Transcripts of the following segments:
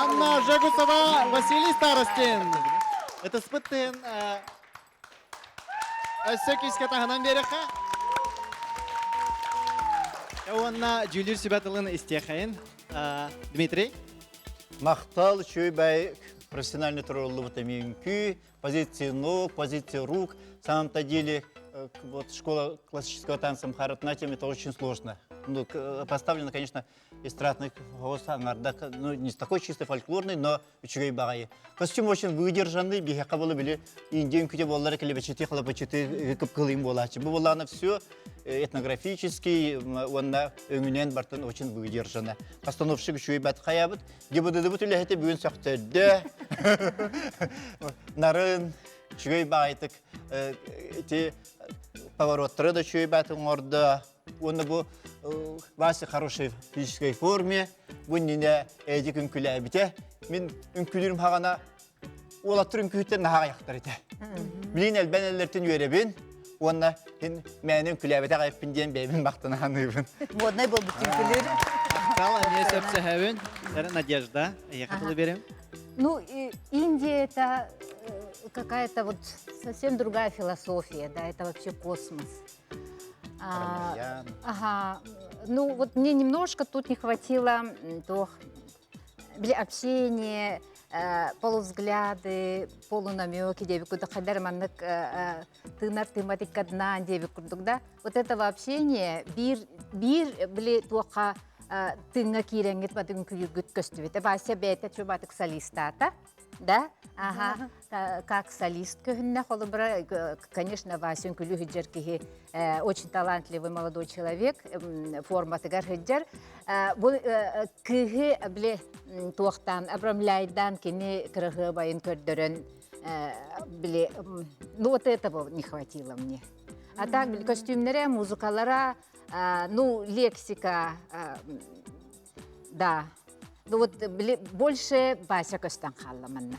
Анна Жегусова, Василий Старостин. Ытыспыт өссө күүскэ таһынан биэрэххэ. Уонна дьүүлүүр сүбэ тылын истиэхэйин. Дмитрий. Махтал үчүгэй профессионально туруоруллубут үҥкүү, позиции ног, позиции рук. В самом-то деле, вот школа классического танца Бхаратнатьям это очень сложно. Ну, поставлено, конечно, эстрадный голос ну, не такой чисто фольклорный, но үчүгэй баҕайы. Костюм очень выдержанный, биһиэхэ буолу били Индия үҥкүүтэ буоллар килэбэчити халапачыты кып-кылыйым буолааччы. Бу буоллаҕына все этнографический уонна өҥүнэн бартын очень выдержано. Постановщик үчүгэй бат хайабыт. ГИБДДбыт үлэһитэ бүгүн сөхтөрдө. Нарын, үчүгэй баҕайытык ити повороттары да үчүгэй баатын оҥордо. Уонна бу Вася хорошей физической форме, бу иннинэ Эдик үҥкүлээбитэ. Мин үҥкүлүүрүм хаҕана уолаттар үҥкүүттэн наһаа аҕыйахтар этэ. Билин элбэн эллэртин үөрэбин уонна мин мээнэ үҥкүлээбэтэх эппин диэн бэйэбин махтана саныыбын. Моднай буолбут үҥкүлүүр. Махтал, эмиэ сөпсөһөбүн. Надежда, эйиэхэ тылы берем. Ну, Индия это какая-то вот совсем другая философия, да, это вообще космос. А, ага. Ну, вот мне немножко тут не хватило то общение, полувзгляды, полунамеки диэбит курдук хайдар маннык тыынар тыыматыккаднаан диэбит курдук да вот этого общение биир биир били туохха тыыҥҥа киирэҥҥит батын күйүргүт көстүбүтэ Вася бэйэтэ чубатык солистаата Да? Ага. Как солист көһүннэ холобура, конечно, Вася үҥкүлүү сылдьар киһи очень талантливый молодой человек, форматыгар сылдьар. Бу кыыһы били туохтаан обрамляйдаан кини кыраһыабайын көрдөрөн били ну вот этого не хватило мне. А так били костюмнара, музыкалара, ну лексика, Да. Ну вот били больше Вася көстөн хаалла манна.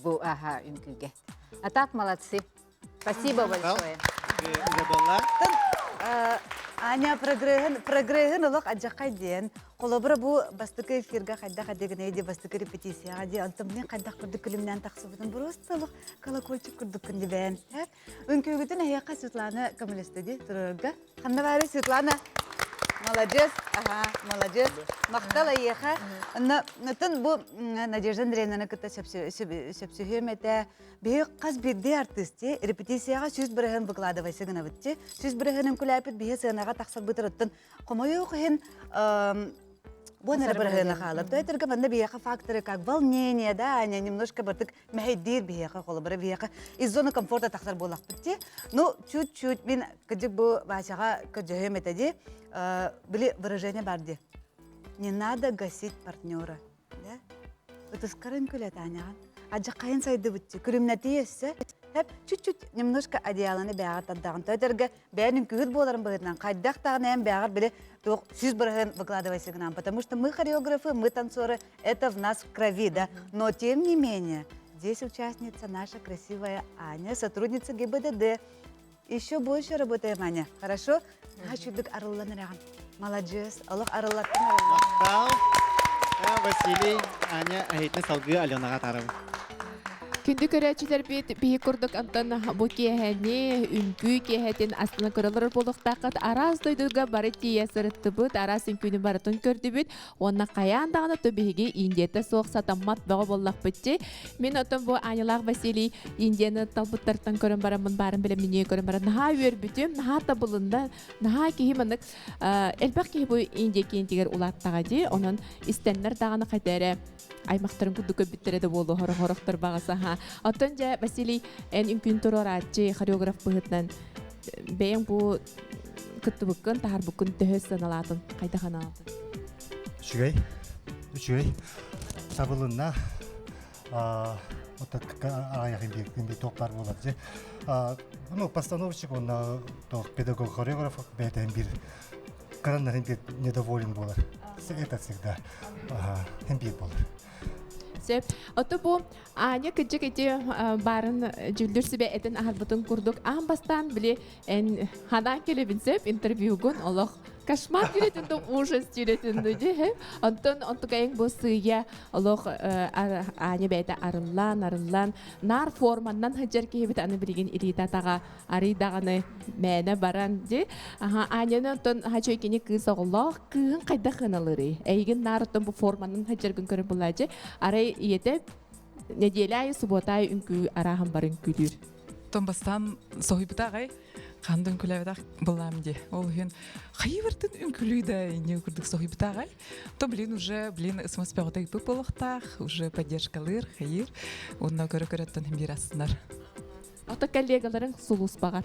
Бу аха үҥкүүгэ. А так молодцы. Спасибо большое. Аня прогреһын прогреһын олох адьахай диэн холобура бу бастакы эфирга хайдах адегинэй ди бастакы репетицияҕа ди онтон мин хайдах курдук күлүмнээн тахсыбытым просто олох колокольчик курдуккун дибээн Үҥкүүгүтүн эһиэхэ Светлана көмөлөстө дии турарга. Ханна баары Светлана? Молодец, ага, молодец. Махтал эйиэхэ. Онно бу Надежда Андреевнаны кытта сөпсүһүөм этэ. Биһи хас биирдии артыыс дии репетицияҕа 100% выкладывайся гынабыт дии. 100% үҥкүлээппит биһи сыанаҕа тахсарбытыр оттон хомойуох иһин бу эрэ бырыһыана хаалар. То этэргэ манна биһиэхэ факторы как волнение, да, Аня, немножко бартык мэһэйдиир биһиэхэ холобура биһиэхэ из зоны комфорта тахсар буоллахпыт дии ну чуть-чуть мин кырдьык бу Васяҕа көрдөһүөм этэ дии били выражение бар дии не надо гасить партнера да ытыскарын күлэ Таняҕын адьаххайын сайдыбыт дии күлүмнэтии өссө Хэп чуть-чуть немножко одеяланы бэҕэр тардаҕын төтөргө бэйэн үҥкүүһүт буоларын быһыытынан хайдах даҕаны эн бэҕэр били туох 100% выкладывайся гынан потому что мы хореографы мы танцоры это в нас в крови да но тем не менее здесь участница наша красивая Аня сотрудница ГИБДД еще больше работаем Аня хорошо Хачудук арыллан эрэҕин молодец олох арыллаттын арыллан Василий Аня эһитин салгыы Аленаҕа атаарабын Күндү көрөөччүлэрбит биһи курдук онтон бу киэһэни, үҥкүү киэһэтин астына көрөлөр буолуохтааххыт. Араас дойдуга бары тиийэ сырыттыбыт, араас үҥкүүнү барытын көрдүбүт. Уонна хайаан даҕаны то биһиги Индията суох сатаммат бөҕө буоллахпыт дии. Мин оттон бу Анялаах Василий Индияны талбыттартан көрөн бараммын баарын бэлэмнэнии көрөн баран наһаа үөрбүтүм, наһаа табылынна, наһаа киһи маннык элбэх киһи бу Индия киинтигэр улааттаҕа дии. Онон истэннэр даҕаны хайда эрэ аймахтарын курдук көрбүттэрэ да буолуо хорохтор баҕасаха. Оттон дьэ Василий эн үҥкүүн туруорааччы хореограф быһыытынан бэйэҥ бу кыттыбыккын, таһарбыккын төһө сыаналаатын, хайдах анаатын? Үчүгэй, үчүгэй. Табылынна. Вот аҕыйах биир туох баар буолар дьэ. Ну, постановщик, он педагог хореограф бэйэтин биир кыраннарын биир недоволен буолар. Это всегда биир буолар. Сөп. Ото бу Аня кыдьык ити баарын дьүллүр сүбэ этин аһарбытын курдук аан бастаан били эн ханаан келебин сөп интервьюгун олох. Кошмар түүлэтин да ужас түүлэтин да дии. Онтон онтукайың бу сыыйа олох аня бэйэтэ арыллан арыллан наар форманнан сылдьар киһибит аны билигин илиитэ атаҕа арый даҕаны мээнэ баран ди. Аха Аняны онтон хачой кини кыыс оҕолоох кыыһын хайдах ыналырый? Эйигин наар оттон бу форманнан сылдьаргын көрөр булаачы. Арай ийэтэ нэдиэлэ аайы субуота аайы үҥкүү арааһын бары үҥкүүлүүр. Тон бастаан соһуйбута аҕай ханды үҥкүүлээбэтэх былаам ди. Ол иһин хайыбыртын үҥкүүлүү да инне курдук соһуйбута аҕай. То блин уже блин ысмас бөҕөтө ыппыт буолуохтаах, уже поддержкалыыр, хайыр. Онно көрө-көрөттөн биир астынар. Ото коллегаларыҥ сулууспаҕар.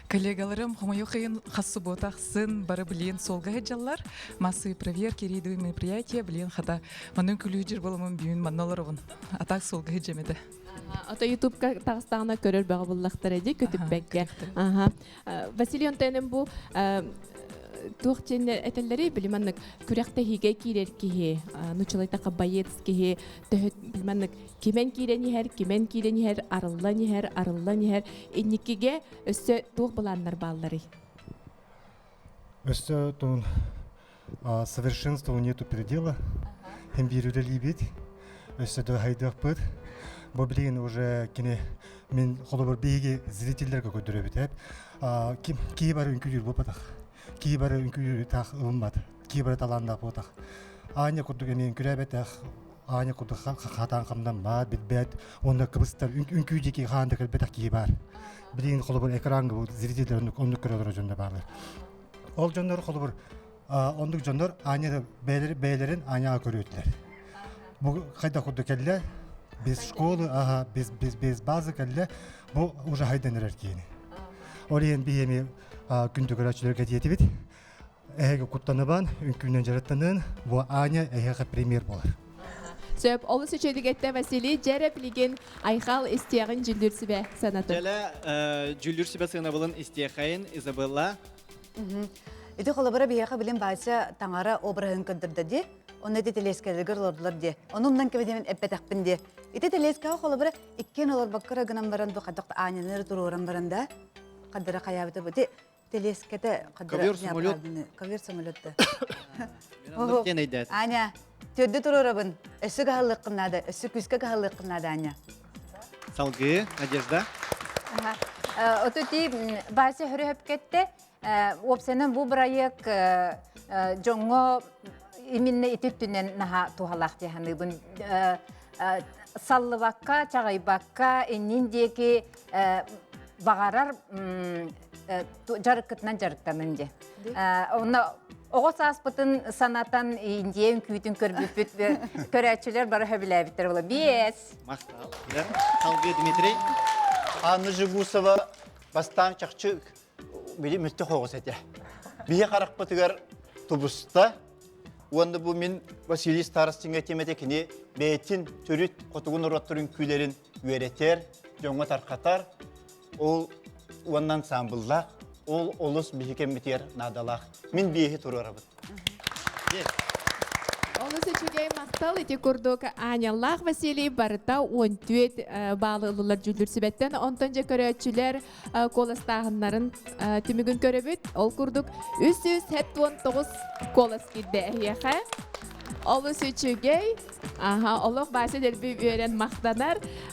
Коллегаларым хомойуох иһин хас суббота ахсын бары блин суолга сылдьаллар. Массовые проверки, рейдовые мероприятия, блин хата манын күлүү боламын бүгүн манна олоробун. А так суолга сылдьам этэ. Ото ютубка таҕыстаҕына көрөр бөҕө буллахтара дии көтүппэккэ. Аха. Василий Антонин бу туох диэн этэллэрий билиманнык күрэхтэһиигэ киирэр киһи, нучалайтаха боец киһи төһө билиманнык кимэн киирэн иһэр, кимэн киирэн иһэр, арыллан иһэр, арыллан иһэр. Инникигэ өссө туох былааннар баалларый? Өссө тун совершенству нету предела. Хем биир үлэлиибит. Өссө да хайдыахпыт. Бу билигин уже кини мин холобур биһиги зрительлерге көрдөрөбүт эп. Ким киһи бары үҥкүүлүүр буолбатах. Киһи бары үҥкүүлүүр таах ылыммат. Киһи бары талааннаах буолбатах. Аня курдук эмиэ үҥкүүлээбэтэх Аня курдук хатаан хамнаммат, билбэт, уонна кыбыстар үҥкүү диэки хаан да кэлбэтэх киһи баар. Билигин холобур экраҥҥа бу зрителлэр оннук оннук көрөлөр дьоннор бааллар. Ол дьоннор холобур оннук дьоннор Аня бэйэлэрин бэйэлэрин Аняҕа көрүөтүлэр. Бу хайдах курдук кэллэ, без школы, ага, без, без, без базы кэллэ, бу уже хайдан эрэр киһини. Ол иһин биһиэми күндү көрөөччүлэргэ диэтибит. Эһиги куттаныбан, үҥкүүнэн дьарыктанын, бу Аня эһиэхэ премьер буолар. Сөп, олус үчүгэй Василий дьэрэ билигин Айхал истиэҕин дьүллүүр сүбэ санатын. Дьэлэ дьүллүүр сүбэ сыанабылын истиэхэйин Изабелла. Ити холобура биһиэхэ билин Вася таҥара обраһын көрдөрдө дии. Онно ити тэлиэскэлэригэр олордулар дии. Ону умнан кэбитимин эппэтэхпин дии. Ити тэлиэскэҕэ холобура иккиэн олорбокко гынан баран бу хайдах Аанньаны туруоран баран да хаддара хайаабыта бу Тэлиэскэтэ Ковер самолет. Ковер самолет да. Диэн өйдөөт. Аня, төрдү туруорабын. Өссө каһаллыаххын наада, өссө күүскэ каһаллыаххын наада, Аня. Салгыы, Надежда. Оту ти Вася хөрөһөпкетте уопсайынан бу бырайыак дьоҥҥо именно ити өттүнэн наһаа туһалаах дии саныыбын. Саллыбакка, чаҕыйбакка, иннин диэки баҕарар дьарыккытынан дьарыктанын дьэ. Онно оҕо сааспытын санатан Индия үҥкүүтүн көрбүппүт көрөөччүлэр бары сөбүлээбиттэр була. Биэс. Махтал. Салгыы Дмитрий. Анна Жигусова бастаан чахчы били мүттэ хоҕус этэ. Биһи харахпытыгар тубуста. Уонна бу мин Василий Старостиҥҥа тиэмэтэ кини бэйэтин төрүт хотугу норуоттар үҥкүүлэрин үөрэтэр, дьоҥҥо тархатар. Ол уонна ансаамбыллаах, ол олус биһи кэммитигэр наадалаах. Мин биэһи туруорабын. Олус үчүгэй махтал ити курдук Аняллаах Василий барыта 14 баалы ылылар дьүүллүүр сүбэттэн. Онтон дьэ көрөөччүлэр куоластааһыннарын түмүгүн көрөбүт. Ол курдук 379 куолас киирдэ эһиэхэ. Олус үчүгэй. Аха, олох Вася дэлби үөрэн махтанар.